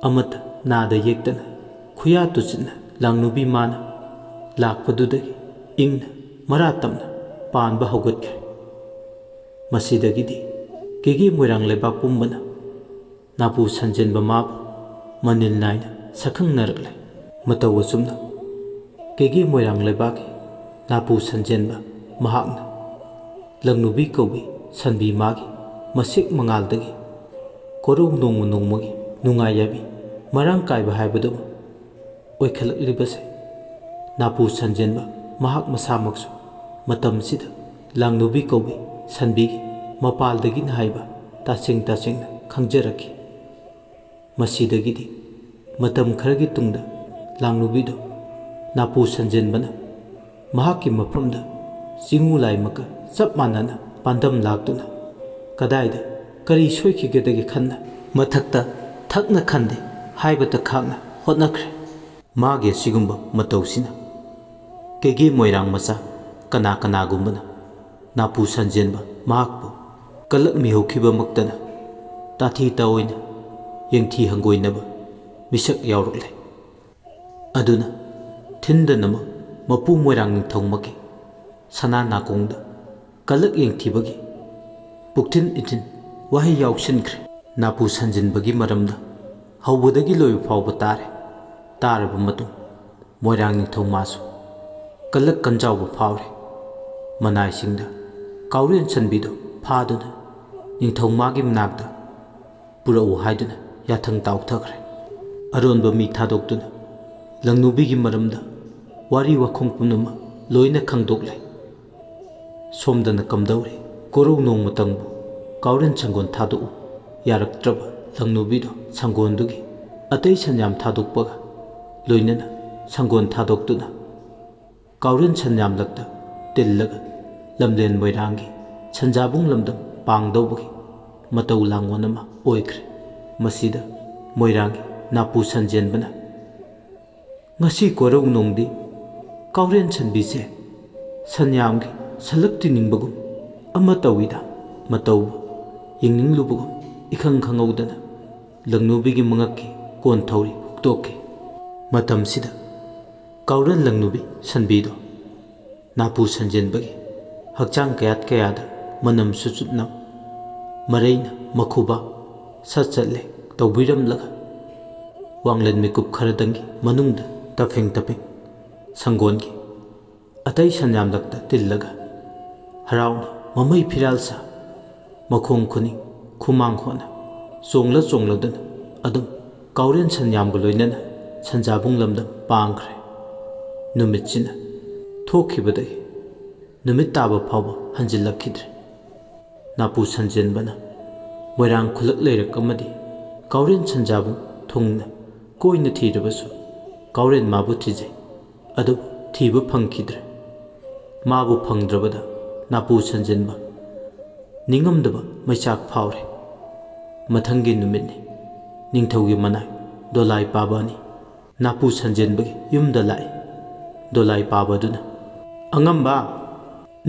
ꯑꯃꯠꯇ ꯅꯥꯗ ꯌꯦꯛꯇꯅ ꯈꯨꯌꯥ ꯇꯨꯆꯤꯠꯅ ꯂꯥꯡꯅꯨꯕꯤ ꯃꯥꯅ ꯂꯥꯛꯄꯗꯨꯗꯒꯤ ꯏꯪꯅ ꯃꯔꯥ ꯇꯞꯅ ꯄꯥꯟꯕ ꯍꯧꯒꯠꯈ꯭ꯔꯦ꯫ ꯃꯁꯤꯗꯒꯤꯗꯤ ꯀꯦꯒꯦ ꯃꯣꯏꯔꯥꯡ ꯂꯩꯕꯥꯛ ꯄꯨꯝꯕꯅ ꯅꯥꯄꯨ ꯁꯟꯖꯦꯟꯕ ꯃꯥꯕꯨ ꯃꯅꯤꯜ ꯅꯥꯏꯅ ꯁꯛꯈꯪꯅꯔꯛꯂꯦ꯫ ꯃꯇꯧ ꯑꯁꯨꯝꯅ ꯀꯦꯒꯦ ꯃꯣꯏꯔꯥꯡ ꯂꯩꯕꯥꯛꯀꯤ ꯅꯥꯄꯨ ꯁꯟꯖꯦꯟꯕ ꯃꯍꯥꯛꯅ ꯂꯪꯅꯨꯕꯤ ꯀꯧꯕꯤ ꯁꯟꯕꯤ ꯃꯥꯒꯤ ꯃꯁꯦꯛ ꯃꯉꯥꯜꯗꯒꯤ ꯀꯣꯔꯧ ꯅꯣꯡꯃ ꯅꯣꯡꯃꯒꯤ ꯅꯨꯡꯉꯥꯏ ꯌꯥꯏꯕꯤ ꯃꯔꯥꯡ ꯀꯥꯏꯕ ꯍꯥꯏꯕꯗꯨꯃꯛ ꯑꯣꯏꯈꯠꯂꯛꯂꯤꯕꯁꯦ ꯅꯥꯄꯨ ꯁꯟꯖꯦꯟꯕ ꯃꯍꯥꯛ ꯃꯁꯥꯃꯛꯁꯨ ꯃꯇꯝꯁꯤꯗ ꯂꯥꯡꯅꯨꯕꯤ ꯀꯧꯕꯤ ꯁꯟꯕꯤꯒꯤ ꯃꯄꯥꯜꯗꯒꯤꯅ ꯍꯥꯏꯕ ꯇꯁꯦꯡ ꯇꯁꯦꯡꯅ ꯈꯪꯖꯔꯛꯈꯤ꯫ ꯃꯁꯤꯗꯒꯤꯗꯤ ꯃꯇꯝ ꯈꯔꯒꯤ ꯇꯨꯡꯗ ꯂꯥꯡꯅꯨꯕꯤꯗꯨ ꯅꯥꯄꯨ ꯁꯟꯖꯦꯟꯕꯅ ꯃꯍꯥꯛꯀꯤ ꯃꯐꯝꯗ ꯆꯤꯡꯉꯨ ꯂꯥꯏꯃꯛꯀ ꯆꯞ ꯃꯥꯟꯅꯅ ꯄꯥꯟꯗꯝ ꯂꯥꯛꯇꯨꯅ ꯀꯗꯥꯏꯗ ꯀꯔꯤ ꯁꯣꯏꯈꯤꯒꯗꯒꯦ ꯈꯟꯅ ꯃꯊꯛꯇ ꯊꯛꯅ ꯈꯟꯗꯦ ꯍꯥꯏꯕꯇ ꯈꯥꯛꯅ ꯍꯣꯠꯅꯈ꯭ꯔꯦ꯫ ꯃꯥꯒꯤ ꯑꯁꯤꯒꯨꯝꯕ ꯃꯇꯧꯁꯤꯅ ꯀꯦꯒꯦ ꯃꯣꯏꯔꯥꯡ ꯃꯆꯥ ꯀꯅꯥ ꯀꯅꯥꯒꯨꯝꯕꯅ ꯅꯥꯄꯨ ꯁꯟꯖꯦꯟꯕ ꯃꯍꯥꯛꯄꯨ ꯀꯂꯛ ꯃꯤꯍꯧꯈꯤꯕꯃꯛꯇꯅ ꯇꯥꯊꯤ ꯇꯥꯑꯣꯏꯅ ꯌꯦꯡꯊꯤ ꯍꯪꯒꯣꯏꯅꯕ ꯃꯤꯁꯛ ꯌꯥꯎꯔꯛꯂꯦ꯫ ꯑꯗꯨꯅ ꯊꯤꯟꯗꯅꯃꯛ ꯃꯄꯨ ꯃꯣꯏꯔꯥꯡ ꯅꯤꯡꯊꯧꯃꯛꯀꯤ ꯁꯅꯥ ꯅꯥꯀꯣꯡꯗ ꯀꯂꯛ ꯌꯦꯡꯊꯤꯕꯒꯤ ꯄꯨꯛꯊꯤꯟ ꯏꯊꯤꯟ ꯋꯥꯍꯩ ꯌꯥꯎꯁꯤꯟꯈ꯭ꯔꯦ꯫ ꯅꯥꯄꯨ ꯁꯟꯖꯤꯟꯕꯒꯤ ꯃꯔꯝꯗ ꯍꯧꯕꯗꯒꯤ ꯂꯣꯏꯕ ꯐꯥꯎꯕ ꯇꯥꯔꯦ꯫ ꯇꯥꯔꯕ ꯃꯇꯨꯡ ꯃꯣꯏꯔꯥꯡ ꯅꯤꯡꯊꯧ ꯃꯥꯁꯨ ꯀꯂꯛ ꯀꯟꯖꯥꯎꯕ ꯐꯥꯎꯔꯦ꯫ ꯃꯅꯥꯏꯁꯤꯡꯗ ꯀꯥꯎꯔꯦꯟ ꯁꯟꯕꯤꯗꯨ ꯐꯥꯗꯨꯅ ꯅꯤꯡꯊꯧ ꯃꯥꯒꯤ ꯃꯅꯥꯛꯇ ꯄꯨꯔꯛꯎ ꯍꯥꯏꯗꯨꯅ ꯌꯥꯊꯪ ꯇꯥꯎꯊꯈ꯭ꯔꯦ꯫ ꯑꯔꯣꯟꯕ ꯃꯤ ꯊꯥꯗꯣꯛꯇꯨꯅ ꯂꯪꯅꯨꯕꯤꯒꯤ ꯃꯔꯝꯗ ꯋꯥꯔꯤ ꯋꯥꯈꯣꯡ ꯄꯨꯝꯅꯃꯛ ꯂꯣꯏꯅ ꯈꯪꯗꯣꯛꯂꯦ꯫ ꯁꯣꯝꯗꯅ ꯀꯝꯗꯧꯔꯤ? ꯀꯣꯔꯧ ꯅꯣꯡꯃꯇꯪꯕꯨ ꯀꯥꯎꯔꯦꯟ ꯁꯪꯒꯣꯟ ꯊꯥꯗꯣꯛꯎ ꯌꯥꯔꯛꯇ꯭ꯔꯕ ꯂꯪꯅꯨꯕꯤꯗꯣ ꯁꯪꯒꯣꯟꯗꯨꯒꯤ ꯑꯇꯩ ꯁꯟꯌꯥꯝ ꯊꯥꯗꯣꯛꯄꯒ ꯂꯣꯏꯅꯅ ꯁꯪꯒꯣꯟ ꯊꯥꯗꯣꯛꯇꯨꯅ ꯀꯥꯎꯔꯦꯟ ꯁꯟꯌꯥꯝꯂꯛꯇ ꯇꯤꯜꯂꯒ ꯂꯝꯂꯦꯟ ꯃꯣꯏꯔꯥꯡꯒꯤ ꯁꯟꯖꯥꯕꯨꯡ ꯂꯝꯗꯝ ꯄꯥꯡꯗꯧꯕꯒꯤ ꯃꯇꯧ ꯂꯥꯡꯑꯣꯟ ꯑꯃ ꯑꯣꯏꯈ꯭ꯔꯦ꯫ ꯃꯁꯤꯗ ꯃꯣꯏꯔꯥꯡꯒꯤ ꯅꯥꯄꯨ ꯁꯟꯖꯦꯟꯕꯅ ꯉꯁꯤ ꯀꯣꯔꯧ ꯅꯣꯡꯗꯤ ꯀꯥꯎꯔꯦꯟ ꯁꯟꯕꯤꯁꯦ ꯁꯟꯌꯥꯝꯒꯤ ꯁꯂꯛ ꯇꯤꯅꯤꯡꯕꯒꯨꯝ ꯑꯃ ꯇꯧꯏꯗ, ꯃꯇꯧꯕꯨ ꯌꯦꯡꯅꯤꯡꯂꯨꯕꯒꯨꯝ ꯏꯈꯪ ꯈꯪꯍꯧꯗꯅ ꯂꯪꯅꯨꯕꯤꯒꯤ ꯃꯉꯛꯀꯤ ꯀꯣꯟ ꯊꯧꯔꯤ ꯍꯨꯛꯇꯣꯛꯈꯤ꯫ ꯃꯇꯝꯁꯤꯗ ꯀꯥꯎꯔꯦꯟ ꯂꯪꯅꯨꯕꯤ ꯁꯟꯕꯤꯗꯣ ꯅꯥꯄꯨ ꯁꯟꯖꯦꯟꯕꯒꯤ ꯍꯛꯆꯥꯡ ꯀꯌꯥꯠ ꯀꯌꯥꯗ ꯃꯅꯝ ꯁꯨꯆꯨꯠꯅ ꯃꯔꯩꯅ ꯃꯈꯨꯕꯥꯛ ꯁꯠ ꯆꯠꯂꯦ ꯇꯧꯕꯤꯔꯝꯂꯒ ꯋꯥꯡꯂꯦꯟ ꯃꯤꯀꯨꯞ ꯈꯔꯗꯪꯒꯤ ꯃꯅꯨꯡꯗ ꯇꯐꯦꯡ ꯇꯐꯦꯡ ꯁꯪꯒꯣꯟꯒꯤ ꯑꯇꯩ ꯁꯟꯌꯥꯝꯂꯛꯇ ꯇꯤꯜꯂꯒ ꯍꯔꯥꯎꯅ ꯃꯃꯩ ꯐꯤꯔꯥꯜ ꯁꯥ ꯃꯈꯣꯡ ꯈꯨꯅꯤꯡ ꯈꯨꯃꯥꯡ ꯍꯣꯠꯅ ꯆꯣꯡꯂ ꯆꯣꯡꯂꯗꯨꯅ ꯑꯗꯨꯝ ꯀꯥꯎꯔꯦꯟ ꯁꯟꯌꯥꯝꯒ ꯂꯣꯏꯅꯅ ꯁꯟꯖꯥꯕꯨꯡ ꯂꯝꯗꯝ ꯄꯥꯡꯈ꯭ꯔꯦ꯫ ꯅꯨꯃꯤꯠꯁꯤꯅ ꯊꯣꯛꯈꯤꯕꯗꯒꯤ ꯅꯨꯃꯤꯠ ꯇꯥꯕ ꯐꯥꯎꯕ ꯍꯟꯖꯤꯜꯂꯛꯈꯤꯗ꯭ꯔꯦ꯫ ꯅꯥꯄꯨ ꯁꯟꯖꯦꯟꯕꯅ ꯃꯣꯏꯔꯥꯡ ꯈꯨꯜꯂꯛ ꯂꯩꯔꯛ ꯑꯃꯗꯤ ꯀꯥꯎꯔꯦꯟ ꯁꯟꯖꯥꯕꯨꯡ ꯊꯨꯡꯅ ꯀꯣꯏꯅ ꯊꯤꯔꯕꯁꯨ ꯀꯥꯎꯔꯦꯟ ꯃꯥꯕꯨ ꯊꯤꯖꯩ꯫ ꯑꯗꯨꯕꯨ ꯊꯤꯕ ꯐꯪꯈꯤꯗ꯭ꯔꯦ꯫ ꯃꯥꯕꯨ ꯐꯪꯗ꯭ꯔꯕꯗ ꯅꯥꯄꯨ ꯁꯟꯖꯤꯟꯕ ꯅꯤꯡꯉꯝꯗꯕ ꯃꯩꯆꯥꯛ ꯐꯥꯎꯔꯦ꯫ ꯃꯊꯪꯒꯤ ꯅꯨꯃꯤꯠꯅꯤ꯫ ꯅꯤꯡꯊꯧꯒꯤ ꯃꯅꯥꯏ ꯗꯣꯂꯥꯏ ꯄꯥꯕ ꯑꯅꯤ ꯅꯥꯄꯨ ꯁꯟꯖꯤꯟꯕꯒꯤ ꯌꯨꯝꯗ ꯂꯥꯛꯏ꯫ ꯗꯣꯂꯥꯏ ꯄꯥꯕꯗꯨꯅ, "ꯑꯉꯝꯕ,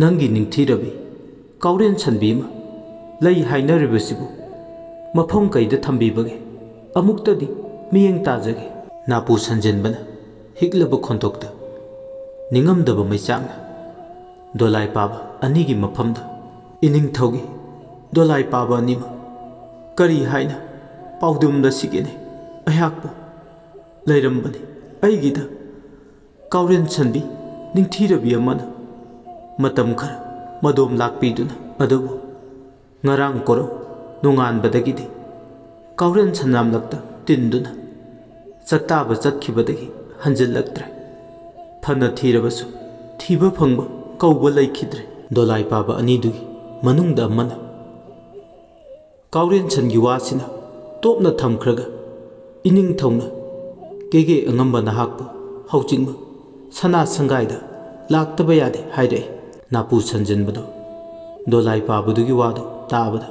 ꯅꯪꯒꯤ ꯅꯤꯡꯊꯤꯔꯕꯤ ꯀꯥꯎꯔꯦꯟ ꯁꯟꯕꯤ ꯑꯃ ꯂꯩ ꯍꯥꯏꯅꯔꯤꯕꯁꯤꯕꯨ ꯃꯐꯝ ꯀꯩꯗ ꯊꯝꯕꯤꯕꯒꯦ? ꯑꯃꯨꯛꯇꯗꯤ ꯃꯤꯠꯌꯦꯡ ꯇꯥꯖꯒꯦ꯫" ꯅꯥꯄꯨ ꯁꯟꯖꯤꯟꯕꯅ ꯍꯤꯛꯂꯕ ꯈꯣꯟꯊꯣꯛꯇ ꯅꯤꯡꯉꯝꯗꯕ ꯃꯩꯆꯥꯛꯅ ꯗꯣꯂꯥꯏ ꯄꯥꯕ ꯑꯅꯤꯒꯤ ꯃꯐꯝꯗ, "ꯏꯅꯤꯡꯊꯧꯒꯤ ꯗꯣꯂꯥꯏ ꯄꯥꯕ ꯑꯅꯤꯃꯛ ꯀꯔꯤ ꯍꯥꯏꯅ ꯄꯥꯎꯗꯝꯂꯁꯤꯒꯦꯅꯦ? ꯑꯩꯍꯥꯛꯄꯨ ꯂꯩꯔꯝꯕꯅꯤ ꯑꯩꯒꯤꯗ ꯀꯥꯎꯔꯦꯟ ꯁꯟꯕꯤ ꯅꯤꯡꯊꯤꯔꯕꯤ ꯑꯃꯅ ꯃꯇꯝ ꯈꯔ ꯃꯗꯣꯝ ꯂꯥꯛꯄꯤꯗꯨꯅ, ꯑꯗꯨꯕꯨ ꯉꯔꯥꯡ ꯀꯣꯔꯧ ꯅꯣꯡꯉꯥꯟꯕꯗꯒꯤꯗꯤ ꯀꯥꯎꯔꯦꯟ ꯁꯅꯥꯝꯂꯛꯇ ꯇꯤꯟꯗꯨꯅ ꯆꯠꯇꯥꯕ ꯆꯠꯈꯤꯕꯗꯒꯤ ꯍꯟꯖꯤꯜꯂꯛꯇ꯭ꯔꯦ꯫ ꯐꯅ ꯊꯤꯔꯕꯁꯨ ꯊꯤꯕ ꯐꯪꯕ ꯀꯧꯕ ꯂꯩꯈꯤꯗ꯭ꯔꯦ꯫" ꯗꯣꯂꯥꯏ ꯄꯥꯕ ꯑꯅꯤꯗꯨꯒꯤ ꯃꯅꯨꯡꯗ ꯑꯃꯅ, "ꯀꯥꯎꯔꯦꯟ ꯁꯟꯒꯤ ꯋꯥꯁꯤꯅ ꯇꯣꯞꯅ ꯊꯝꯈ꯭ꯔꯒ ꯏꯅꯤꯡꯊꯧꯅ ꯀꯦꯒꯦ ꯑꯉꯝꯕ ꯅꯍꯥꯛꯄꯨ ꯍꯧꯖꯤꯛꯃꯛ ꯁꯅꯥ ꯁꯪꯒꯥꯏꯗ ꯂꯥꯛꯇꯕ ꯌꯥꯗꯦ ꯍꯥꯏꯔꯛꯏ꯫" ꯅꯥꯄꯨ ꯁꯟꯖꯤꯟꯕꯗꯣ ꯗꯣꯂꯥꯏ ꯄꯥꯕꯗꯨꯒꯤ ꯋꯥꯗꯨ ꯇꯥꯕꯗ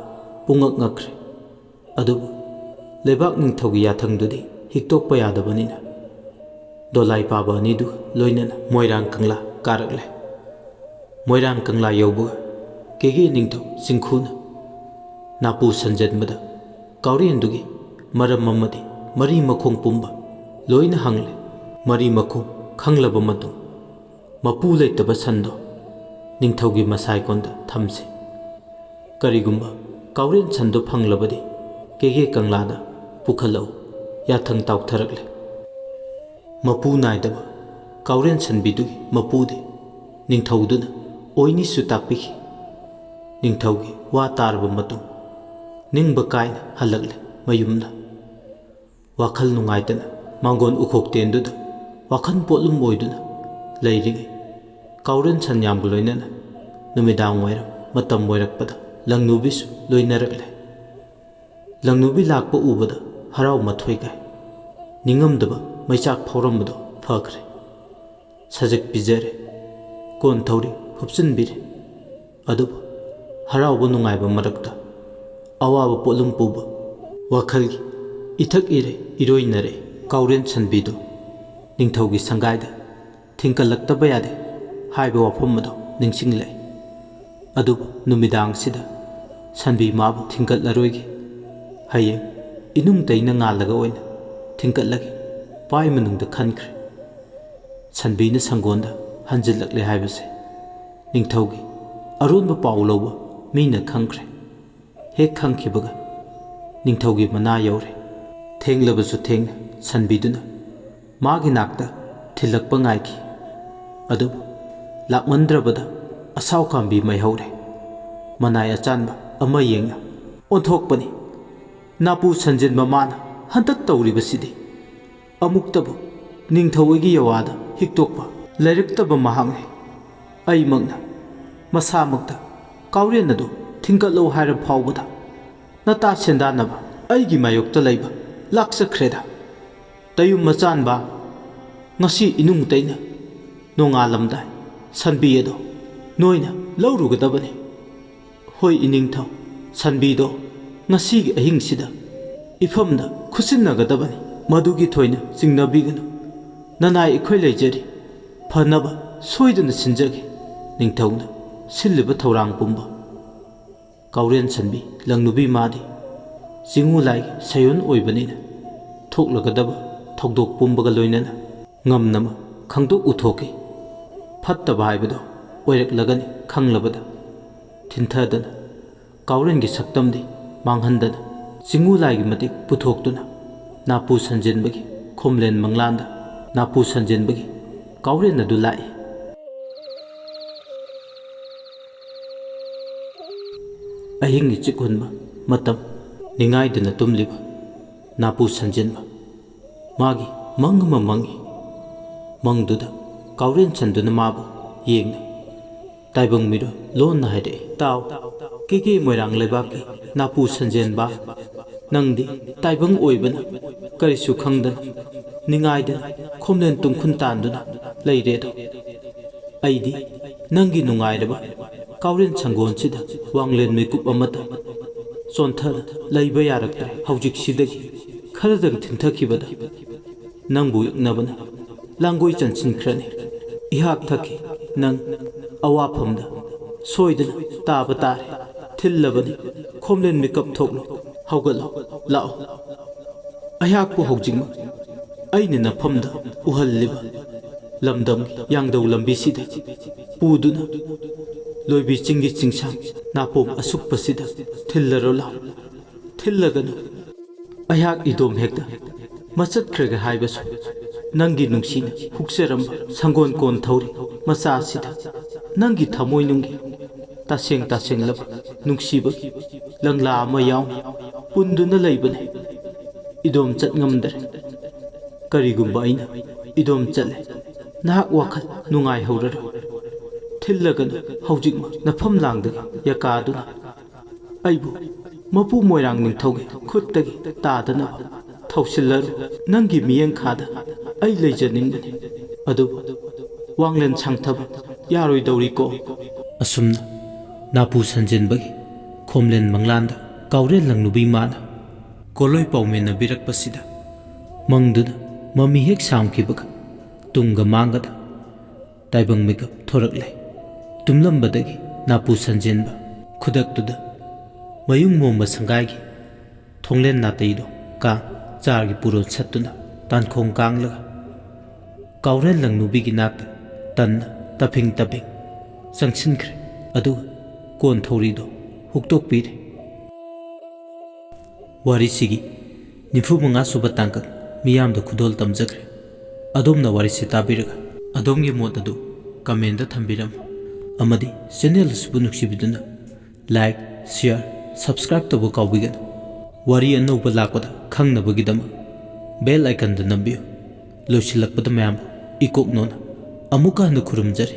ꯄꯨꯡꯉꯛ ꯉꯛꯈ꯭ꯔꯦ꯫ ꯑꯗꯨꯕꯨ ꯂꯩꯕꯥꯛ ꯅꯤꯡꯊꯧꯒꯤ ꯌꯥꯊꯪꯗꯨꯗꯤ ꯍꯤꯛꯇꯣꯛꯄ ꯌꯥꯗꯕꯅꯤꯅ ꯗꯣꯂꯥꯏ ꯄꯥꯕ ꯑꯅꯤꯗꯨꯒ ꯂꯣꯏꯅꯅ ꯃꯣꯏꯔꯥꯡ ꯀꯪꯂꯥ ꯀꯥꯔꯛꯂꯦ꯫ ꯃꯣꯏꯔꯥꯡ ꯀꯪꯂꯥ ꯌꯧꯕꯒ ꯀꯦꯒꯦ ꯅꯤꯡꯊꯧ ꯆꯤꯡꯈꯨꯅ ꯅꯥꯄꯨ ꯁꯟꯖꯟꯕꯗ ꯀꯥꯎꯔꯦꯟꯗꯨꯒꯤ ꯃꯔꯝ ꯑꯃꯗꯤ ꯃꯔꯤ ꯃꯈꯣꯡ ꯄꯨꯝꯕ ꯂꯣꯏꯅ ꯍꯪꯂꯦ꯫ ꯃꯔꯤ ꯃꯈꯣꯡ ꯈꯪꯂꯕ ꯃꯇꯨꯡ, ꯃꯄꯨ ꯂꯩꯇꯕ ꯁꯟꯗꯣ ꯅꯤꯡꯊꯧꯒꯤ ꯃꯁꯥꯏꯀꯣꯟꯗ ꯊꯝꯁꯤ꯫ ꯀꯔꯤꯒꯨꯝꯕ ꯀꯥꯎꯔꯦꯟ ꯁꯟꯗꯣ ꯐꯪꯂꯕꯗꯤ ꯀꯦꯒꯦ ꯀꯪꯂꯥꯗ ꯄꯨꯈꯠꯂꯛꯎ꯫ ꯌꯥꯊꯪ ꯇꯥꯎꯊꯔꯛꯂꯦ꯫ ꯃꯄꯨ ꯅꯥꯏꯗꯕ ꯀꯥꯎꯔꯦꯟ ꯁꯟꯕꯤꯗꯨꯒꯤ ꯃꯄꯨꯗꯤ ꯅꯤꯡꯊꯧꯗꯨꯅ ꯑꯣꯏꯅꯤꯁꯨ ꯇꯥꯛꯄꯤꯈꯤ꯫ ꯅꯤꯡꯊꯧꯒꯤ ꯋꯥ ꯇꯥꯔꯕ ꯃꯇꯨꯡ ꯅꯤꯡꯕ ꯀꯥꯏꯅ ꯍꯜꯂꯛꯂꯦ ꯃꯌꯨꯝꯗ꯫ ꯋꯥꯈꯜ ꯅꯨꯡꯉꯥꯏꯇꯅ ꯃꯥꯡꯒꯣꯟ ꯎꯈꯣꯛ ꯇꯦꯟꯗꯨꯗ ꯋꯥꯈꯜ ꯄꯣꯠꯂꯨꯝ ꯑꯣꯏꯗꯨꯅ ꯂꯩꯔꯤꯉꯩ, ꯀꯥꯎꯔꯦꯟ ꯁꯟꯌꯥꯝꯒ ꯂꯣꯏꯅꯅ ꯅꯨꯃꯤꯗꯥꯡ ꯋꯥꯏꯔꯝ ꯃꯇꯝ ꯑꯣꯏꯔꯛꯄꯗ ꯂꯪꯅꯨꯕꯤꯁꯨ ꯂꯣꯏꯅꯔꯛꯂꯦ꯫ ꯂꯪꯅꯨꯕꯤ ꯂꯥꯛꯄ ꯎꯕꯗ ꯍꯔꯥꯎ ꯃꯊꯣꯏ ꯀꯥꯏ꯫ ꯅꯤꯡꯉꯝꯗꯕ ꯃꯩꯆꯥꯛ ꯐꯥꯎꯔꯝꯕꯗꯣ ꯐꯈ꯭ꯔꯦ꯫ ꯁꯖꯤꯛ ꯄꯤꯖꯔꯦ꯫ ꯀꯣꯟꯊꯧꯔꯤ ꯍꯨꯞꯆꯤꯟꯕꯤꯔꯦ꯫ ꯑꯗꯨꯕꯨ ꯍꯔꯥꯎꯕ ꯅꯨꯡꯉꯥꯏꯕ ꯃꯔꯛꯇ ꯑꯋꯥꯕ ꯄꯣꯠꯂꯨꯝ ꯄꯨꯕ ꯋꯥꯈꯜꯒꯤ ꯏꯊꯛ ꯏꯔꯩ ꯏꯔꯣꯏꯅꯔꯦ ꯀꯥꯎꯔꯦꯟ ꯁꯟꯕꯤꯗꯨ ꯅꯤꯡꯊꯧꯒꯤ ꯁꯪꯒꯥꯏꯗ ꯊꯤꯡꯀꯠꯂꯛꯇꯕ ꯌꯥꯗꯦ ꯍꯥꯏꯕ ꯋꯥꯐꯝ ꯑꯗꯨ ꯅꯤꯡꯁꯤꯡꯂꯛꯏ꯫ ꯑꯗꯨꯕꯨ ꯅꯨꯃꯤꯗꯥꯡꯁꯤꯗ ꯁꯟꯕꯤ ꯃꯥꯕꯨ ꯊꯤꯡꯀꯠꯂꯔꯣꯏꯒꯦ, ꯍꯌꯦꯡ ꯏꯅꯨꯡ ꯇꯩꯅ ꯉꯥꯜꯂꯒ ꯑꯣꯏꯅ ꯊꯤꯡꯀꯠꯂꯒꯦ ꯄꯥꯏ ꯃꯅꯨꯡꯗ ꯈꯟꯈ꯭ꯔꯦ꯫ ꯁꯟꯕꯤꯅ ꯁꯪꯒꯣꯟꯗ ꯍꯟꯖꯤꯜꯂꯛꯂꯦ ꯍꯥꯏꯕꯁꯦ ꯅꯤꯡꯊꯧꯒꯤ ꯑꯔꯣꯟꯕ ꯄꯥꯎ ꯂꯧꯕ ꯃꯤꯅ ꯈꯪꯈ꯭ꯔꯦ꯫ ꯍꯦꯛ ꯈꯪꯈꯤꯕꯒ ꯅꯤꯡꯊꯧꯒꯤ ꯃꯅꯥ ꯌꯧꯔꯦ꯫ ꯊꯦꯡꯂꯕꯁꯨ ꯊꯦꯡꯅ ꯁꯟꯕꯤꯗꯨꯅ ꯃꯥꯒꯤ ꯅꯥꯛꯇ ꯊꯤꯜꯂꯛꯄ ꯉꯥꯏꯈꯤ꯫ ꯑꯗꯨꯕꯨ ꯂꯥꯛꯃꯟꯗ꯭ꯔꯕꯗ ꯑꯁꯥꯎ ꯀꯥꯝꯕꯤ ꯃꯩꯍꯧꯔꯦ꯫ ꯃꯅꯥꯏ ꯑꯆꯥꯟꯕ ꯑꯃ ꯌꯦꯡꯅ ꯑꯣꯟꯊꯣꯛꯄꯅꯤ꯫ ꯅꯥꯄꯨ ꯁꯟꯖꯤꯟꯕ ꯃꯥꯅ ꯍꯟꯗꯛ ꯇꯧꯔꯤꯕꯁꯤꯗꯤ ꯑꯃꯨꯛꯇꯕꯨ ꯅꯤꯡꯊꯧ ꯑꯣꯏꯒꯤ ꯌꯋꯥꯗ ꯍꯤꯛꯇꯣꯛꯄ ꯂꯩꯔꯛꯇꯕ ꯃꯍꯥꯛꯅꯤ꯫ ꯑꯩꯃꯛꯅ ꯃꯁꯥꯃꯛꯇ ꯀꯥꯎꯔꯦꯟ ꯑꯗꯨ ꯊꯤꯡꯒꯠꯂꯣ ꯍꯥꯏꯔ ꯐꯥꯎꯕꯗ ꯅꯇꯥ ꯁꯦꯟꯗꯥꯅꯕ ꯑꯩꯒꯤ ꯃꯥꯌꯣꯛꯇ ꯂꯩꯕ ꯂꯥꯛꯆꯈ꯭ꯔꯦꯗ꯫ ꯇꯌꯨꯝ ꯃꯆꯥꯟꯕ, ꯉꯁꯤ ꯏꯅꯨꯡ ꯇꯩꯅ ꯅꯣꯡꯉꯥꯜꯂꯝꯗꯥꯏ ꯁꯟꯕꯤ ꯑꯗꯣ ꯅꯣꯏꯅ ꯂꯧꯔꯨꯒꯗꯕꯅꯤ꯫ ꯍꯣꯏ ꯏꯅꯤꯡꯊꯧ, ꯁꯟꯕꯤꯗꯣ ꯉꯁꯤꯒꯤ ꯑꯍꯤꯡꯁꯤꯗ ꯏꯐꯝꯗ ꯈꯨꯠꯁꯤꯟꯅꯒꯗꯕꯅꯤ꯫ ꯃꯗꯨꯒꯤ ꯊꯣꯏꯅ ꯆꯤꯡꯅꯕꯤꯒꯅꯨ꯫ ꯅꯅꯥꯏ ꯑꯩꯈꯣꯏ ꯂꯩꯖꯔꯤ꯫ ꯐꯅꯕ ꯁꯣꯏꯗꯅ ꯁꯤꯟꯖꯒꯦ꯫ ꯅꯤꯡꯊꯧꯅ ꯁꯤꯜꯂꯤꯕ ꯊꯧꯔꯥꯡ ꯄꯨꯝꯕ ꯀꯥꯎꯔꯦꯟ ꯁꯟꯕꯤ ꯂꯪꯅꯨꯕꯤ ꯃꯥꯗꯤ ꯆꯤꯡꯉꯨ ꯂꯥꯏꯒꯤ ꯁꯌꯣꯟ ꯑꯣꯏꯕꯅꯤꯅ ꯊꯣꯛꯂꯒꯗꯕ ꯊꯧꯗꯣꯛ ꯄꯨꯝꯕꯒ ꯂꯣꯏꯅꯅ ꯉꯝꯅꯃꯛ ꯈꯪꯗꯣꯛ ꯎꯊꯣꯛꯈꯤ꯫ ꯐꯠꯇꯕ ꯍꯥꯏꯕꯗꯣ ꯑꯣꯏꯔꯛꯂꯒꯅꯤ ꯈꯪꯂꯕꯗ ꯊꯤꯟꯊꯗꯅ ꯀꯥꯎꯔꯦꯟꯒꯤ ꯁꯛꯇꯝꯗꯤ ꯃꯥꯡꯍꯟꯗꯅ ꯆꯤꯡꯉꯨ ꯂꯥꯏꯒꯤ ꯃꯇꯤꯛ ꯄꯨꯊꯣꯛꯇꯨꯅ ꯅꯥꯄꯨ ꯁꯟꯖꯦꯟꯕꯒꯤ ꯈꯣꯝꯂꯦꯟ ꯃꯪꯂꯥꯟꯗ ꯅꯥꯄꯨ ꯁꯟꯖꯦꯟꯕꯒꯤ ꯀꯥꯎꯔꯦꯟ ꯑꯗꯨ ꯂꯥꯛꯏ꯫ ꯑꯍꯤꯡꯒꯤ ꯆꯤꯛ ꯍꯨꯟꯕ ꯃꯇꯝ ꯅꯤꯡꯉꯥꯏꯗꯨꯅ ꯇꯨꯝꯂꯤꯕ ꯅꯥꯄꯨ ꯁꯟꯖꯦꯟꯕ ꯃꯥꯒꯤ ꯃꯪ ꯑꯃ ꯃꯪꯉꯤ꯫ ꯃꯪꯗꯨꯗ ꯀꯥꯎꯔꯦꯟ ꯁꯟꯗꯨꯅ ꯃꯥꯕꯨ ꯌꯦꯡꯅ ꯇꯥꯏꯕꯪ ꯃꯤꯔꯣꯜ ꯂꯣꯟꯅ ꯍꯥꯏꯔꯛꯏ, "ꯇꯥꯎ, ꯀꯦꯀꯦ ꯃꯣꯏꯔꯥꯡ ꯂꯩꯕꯥꯛꯀꯤ ꯅꯥꯄꯨ ꯁꯟꯖꯦꯟꯕ, ꯅꯪꯗꯤ ꯇꯥꯏꯕꯪ ꯑꯣꯏꯕꯅ ꯀꯔꯤꯁꯨ ꯈꯪꯗꯅ ꯅꯤꯡꯉꯥꯏꯗꯅ ꯈꯣꯝꯂꯦꯟ ꯇꯨꯡꯈꯨꯟ ꯇꯥꯟꯗꯨꯅ ꯂꯩꯔꯦꯗꯣ꯫ ꯑꯩꯗꯤ ꯅꯪꯒꯤ ꯅꯨꯡꯉꯥꯏꯔꯕ ꯀꯥꯎꯔꯦꯟ ꯁꯪꯒꯣꯟꯁꯤꯗ ꯋꯥꯡꯂꯦꯟ ꯃꯤꯀꯨꯞ ꯑꯃꯇ ꯆꯣꯟꯊꯅ ꯂꯩꯕ ꯌꯥꯔꯛꯇ꯭ꯔꯦ꯫ ꯍꯧꯖꯤꯛꯁꯤꯗꯒꯤ ꯈꯔꯗꯪ ꯊꯤꯟꯊꯈꯤꯕꯗ ꯅꯪꯕꯨ ꯌꯦꯛꯅꯕꯅ ꯂꯥꯡꯒꯣꯏ ꯆꯟꯁꯤꯟꯈ꯭ꯔꯅꯤ꯫ ꯏꯍꯥꯛ ꯊꯛꯈꯤ ꯅꯪ ꯑꯋꯥꯐꯝꯗ ꯁꯣꯏꯗꯅ ꯇꯥꯕ ꯇꯥꯔꯦ꯫ ꯊꯤꯜꯂꯕꯅꯤ꯫ ꯈꯣꯝꯂꯦꯟ ꯃꯤꯀꯞ ꯊꯣꯛꯂꯣ꯫ ꯍꯧꯒꯠꯂꯣ꯫ ꯂꯥꯛꯑꯣ꯫ ꯑꯩꯍꯥꯛꯄꯨ ꯍꯧꯖꯤꯛꯃꯛ ꯑꯩꯅ ꯅꯐꯝꯗ ꯎꯍꯜꯂꯤꯕ ꯂꯝꯗꯝꯒꯤ ꯌꯥꯡꯗꯧ ꯂꯝꯕꯤꯁꯤꯗ ꯄꯨꯗꯨꯅ ꯂꯣꯏꯕꯤ ꯆꯤꯡꯒꯤ ꯆꯤꯡꯁꯥꯡ ꯅꯥꯄꯣꯝ ꯑꯁꯨꯛꯄꯁꯤꯗ ꯊꯤꯜꯂꯔꯣ ꯂꯥꯎ꯫ ꯊꯤꯜꯂꯒꯅꯨ꯫ ꯑꯩꯍꯥꯛ ꯏꯗꯣꯝ ꯍꯦꯛꯇ ꯃꯆꯠꯈ꯭ꯔꯒꯦ ꯍꯥꯏꯕꯁꯨ ꯅꯪꯒꯤ ꯅꯨꯡꯁꯤꯅ ꯍꯨꯛꯆꯔꯝꯕ ꯁꯪꯒꯣꯟ ꯀꯣꯟ ꯊꯧꯔꯤ ꯃꯆꯥꯁꯤꯗ ꯅꯪꯒꯤ ꯊꯃꯣꯏꯅꯨꯡꯒꯤ ꯇꯁꯦꯡ ꯇꯁꯦꯡꯂꯕ ꯅꯨꯡꯁꯤꯕꯒꯤ ꯂꯪꯂꯥ ꯑꯃ ꯌꯥꯎꯅ ꯄꯨꯟꯗꯨꯅ ꯂꯩꯕꯅꯤ꯫ ꯏꯗꯣꯝ ꯆꯠ ꯉꯝꯗ꯭ꯔꯦ꯫ ꯀꯔꯤꯒꯨꯝꯕ ꯑꯩꯅ ꯏꯗꯣꯝ ꯆꯠꯂꯦ, ꯅꯍꯥꯛ ꯋꯥꯈꯜ ꯅꯨꯡꯉꯥꯏꯍꯧꯔꯔꯣꯏ꯫ ꯊꯤꯜꯂꯒꯅꯨ꯫ ꯍꯧꯖꯤꯛꯃꯛ ꯅꯐꯝ ꯂꯥꯡꯗꯒꯤ ꯌꯀꯥꯗꯨꯅ ꯑꯩꯕꯨ ꯃꯄꯨ ꯃꯣꯏꯔꯥꯡ ꯅꯤꯡꯊꯧꯒꯤ ꯈꯨꯠꯇꯒꯤ ꯇꯥꯗꯅꯕ ꯊꯧꯁꯤꯜꯂꯔꯨ꯫ ꯅꯪꯒꯤ ꯃꯤꯠꯌꯦꯡꯈꯥꯗ ꯑꯩ ꯂꯩꯖꯅꯤꯡꯕꯅꯤ, ꯑꯗꯨꯕꯨ ꯋꯥꯡꯂꯦꯟ ꯁꯥꯡꯊꯕ ꯌꯥꯔꯣꯏꯗꯧꯔꯤꯀꯣ꯫ ꯑꯁꯨꯝꯅ ꯅꯥꯄꯨ ꯁꯟꯖꯦꯟꯕꯒꯤ ꯈꯣꯝꯂꯦꯟ ꯃꯪꯂꯥꯟꯗ ꯀꯥꯎꯔꯦꯜ ꯂꯪꯅꯨꯕꯤ ꯃꯥꯅ ꯀꯣꯂꯣꯏ ꯄꯥꯎꯃꯦꯟꯅꯕꯤꯔꯛꯄꯁꯤꯗ ꯃꯪꯗꯨꯅ ꯃꯃꯤ ꯍꯦꯛ ꯁꯥꯝꯈꯤꯕꯒ ꯇꯨꯡꯒ ꯃꯥꯡꯒꯗ ꯇꯥꯏꯕꯪ ꯃꯤꯀꯞ ꯊꯣꯔꯛꯂꯦ꯫ ꯇꯨꯝꯂꯝꯕꯗꯒꯤ ꯅꯥꯄꯨ ꯁꯟꯖꯦꯟꯕ ꯈꯨꯗꯛꯇꯨꯗ ꯃꯌꯨꯡ ꯃꯣꯝꯕ ꯁꯪꯒꯥꯏꯒꯤ ꯊꯣꯡꯂꯦꯟ ꯅꯥꯇꯩꯗꯣ ꯀꯥꯡ ꯆꯥꯔꯒꯤ ꯄꯨꯔꯣꯟ ꯁꯠꯇꯨꯅ ꯇꯥꯟꯈꯣꯡ ꯀꯥꯡꯂꯒ ꯀꯥꯎꯔꯦꯜ ꯂꯪꯅꯨꯕꯤꯒꯤ ꯅꯥꯛꯇ ꯇꯟꯅ ꯇꯞꯐꯤꯡ ꯇꯞꯐꯤꯡ ꯆꯪꯁꯤꯟꯈ꯭ꯔꯦ꯫ ꯑꯗꯨꯒ ꯀꯣꯟ ꯊꯧꯔꯤꯗꯣ ꯍꯨꯛꯇꯣꯛꯄꯤꯔꯦ꯫ ꯋꯥꯔꯤꯁꯤꯒꯤ ꯅꯤꯐꯨ ꯃꯉꯥ ꯁꯨꯕ ꯇꯥꯡꯀꯛ ꯃꯤꯌꯥꯝꯗ ꯈꯨꯗꯣꯜ ꯇꯝꯖꯈ꯭ꯔꯦ꯫ ꯑꯗꯣꯝꯅ ꯋꯥꯔꯤꯁꯤ ꯇꯥꯕꯤꯔꯒ ꯑꯗꯣꯝꯒꯤ ꯃꯣꯠ ꯑꯗꯨ ꯀꯃꯦꯟꯗ ꯊꯝꯕꯤꯔꯝꯃꯨ꯫ ꯑꯃꯗꯤ ꯆꯦꯅꯦꯜ ꯑꯁꯤꯕꯨ ꯅꯨꯡꯁꯤꯕꯤꯗꯨꯅ ꯂꯥꯏꯛ, ꯁꯤꯌꯥꯔ, ꯁꯕꯁꯀ꯭ꯔꯥꯏꯕ ꯇꯧꯕ ꯀꯥꯎꯕꯤꯒꯅꯨ꯫ ꯋꯥꯔꯤ ꯑꯅꯧꯕ ꯂꯥꯛꯄꯗ ꯈꯪꯅꯕꯒꯤꯗꯃꯛ ꯕꯦꯜ ꯑꯥꯏꯀꯟꯗ ꯅꯝꯕꯤꯌꯨ꯫ ꯂꯣꯏꯁꯤꯜꯂꯛꯄꯗ ꯃꯌꯥꯝꯕꯨ ꯏꯀꯣꯛꯅꯣꯅ ꯑꯃꯨꯛꯀ ꯍꯟꯅ ꯈꯨꯔꯨꯝꯖꯔꯤ꯫